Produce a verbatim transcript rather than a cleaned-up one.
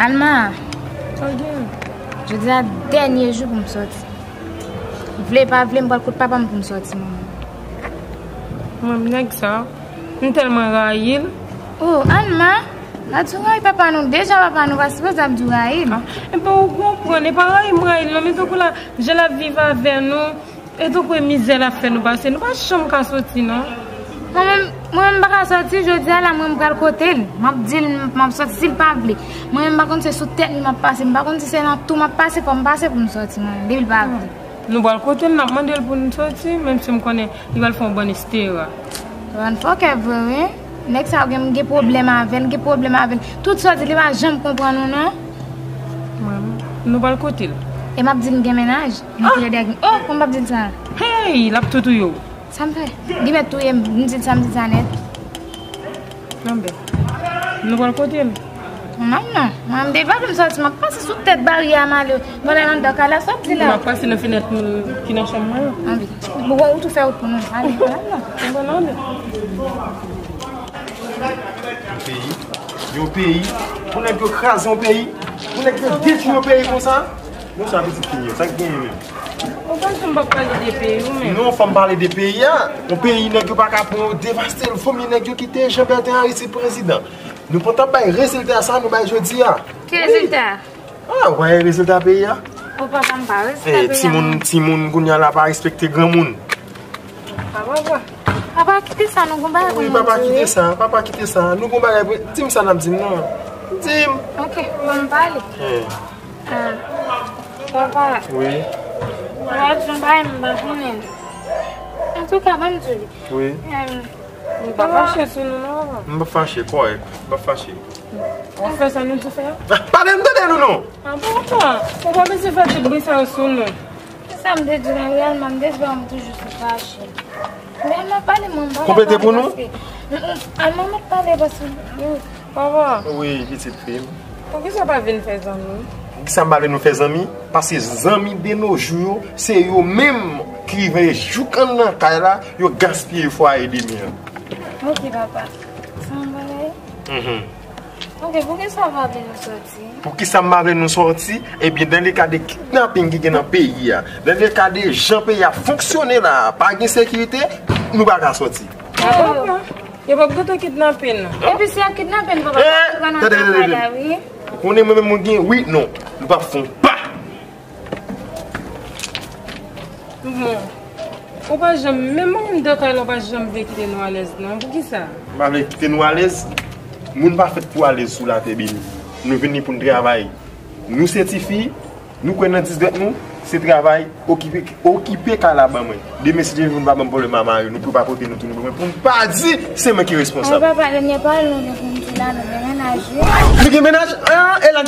Alma, jodi a dènye jou pou m sòti. Vle pa vle, m pral kot papa m pou m sòti, manman. Mwen, nèg sa, m tèlman rayi l. Oh, Alma, pa di w rayi papa nou. Deja papa nou pa sipoze ap di w rayi l. Ah, e pa ou konprann, e pa rayi m rayi l non, men tankou la, jan l ap viv avè nou, e tankou e mizè l ap fè nou pase, nou pa janm ka soti non. Mwen menm, mwen menm m pa ka soti, jodi a la, mwen m pral kote l. M ap di l m ap soti, si l pa vle. Mwen menm m pa konn se sou tèt li m ap pase, m pa konn si se nan tou m ap pase, fò m pase pou m soti mwen, depi l pa vle. Nou pral kote l, n ap mande l pou n soti, menm si m konnen li pral fè yon bann estera. Bann fòkè vre, wi. Nèg sa yo gen, gen pwoblèm avè l, gen pwoblèm avè l. Tout sa w di, li pa janm konprann ou non. Mwen, nou pral kote l. E m ap di l m gen mennaj. M ap di, oh, kòman m p ap di l sa? Hey, l ap tou touye w. Sa m fè? Li mèt touye m, m di l sa, m di l sa nèt. Anben, nou pral kote l. Mwen non. Mwen m devan pou m sòti, m ap pase sou tèt baryè a m ale. Mwen la nan dòk a la, sa w ap di la? M ap pase nan fenèt ki nan chanm mwen an. Anben. Bon, ou tou fè wout pou nou. Ale, mwen non. Mwen non, anben. Yon peyi, yon peyi, pou nèg yo kraze yon peyi, pou nèg yo detwi yon peyi konsa. Nou sa pitit fi yo, sa k genyen menm? Ou panse m p ap pale de peyi ou menm? Non, fò m pale de peyi a. Yon peyi nèg yo pa ka pran yo devaste l, fanmi nèg yo kite Jean Bertin Aristide prezidan. Nou pa t ap bay rezilta sa nou bay jodi a. Ki rezilta? Ah, ou pa wè rezilta peyi a? O papa, m pa wè rezilta peyi a. Eh, timoun, timoun kounye a la pa respekte granmoun. Papa, papa. Papa, kite sa, nou gon bagay pou nou di. Wi, papa, kite sa. Papa, kite sa. Nou gon bagay pou, di m sa n ap di m non. Di m. Ok, bon, m pale. Eh. Ah, papa. Wi. Ou ap di yon bagay, m pa konnen. Antouka, ban m di w. Wi. Em, m pa fache sou nou non, papa. M pa fache, kòrèk. M pa fache. Ou fè sa nou di fè a? Ah, pale m tande nou non. Ah bon, papa. Ou pa bezwen fè tout bri sa yo sou nou. Se sa m te di w, men reyèlman, m te di w, m toujou sou fache. Men m ap pale, mwen, m pa konplete pou nou? Paske, mm, mm, al mwen mèt pale, paske, mm. Papa. Wi, pitit fi m. Poukisa w pa vin fè zanmi? Poukisa m pa vle nou fè zanmi? Paske zanmi de nos jours yo, se yo menm ki rive jouk anndan kay la, yo gaspiye fwaye de mi an. Ok, papa. Sa yon bagay? Mhm. Ok, poukisa w pa vle nou sòti? Poukisa m pa vle nou sòti? Ebyen, dans le cas de kidnapping ki gen nan peyi a, dans le cas de jan peyi a fonksyone la, pa gen sekirite, nou pa ka sòti. Ah, papa. Yo p ap gentan kidnape nou. Epi si y ap kidnape nou, papa, eh, papa, tande, tande, tande. Ou konnen mwen menm mwen gen, wi, non. Nou p ap fè yon pa. Bon. Ou pa janm, menm anndan kay la, ou pa janm vle kite nou alèz, non. Poukisa? M pa vle kite nou alèz. Moun pa fèt pou alèz sou latè beni. Nou vini pou n travay. Nou se tifi, nou kwè nan dis dwèt nou, se travay, okipe, okipe kay la ban mwen. Demen, si Dye vle, nou pa ban m pwoblèm a mari, nou pou pa pote nou tounen ban mwen. Pou m pa di, se mwen ki responsab. Ay, papa, dènye pawòl nou gen pou n di la, nou gen mennaj, wi. Nou gen mennaj? Ah, e la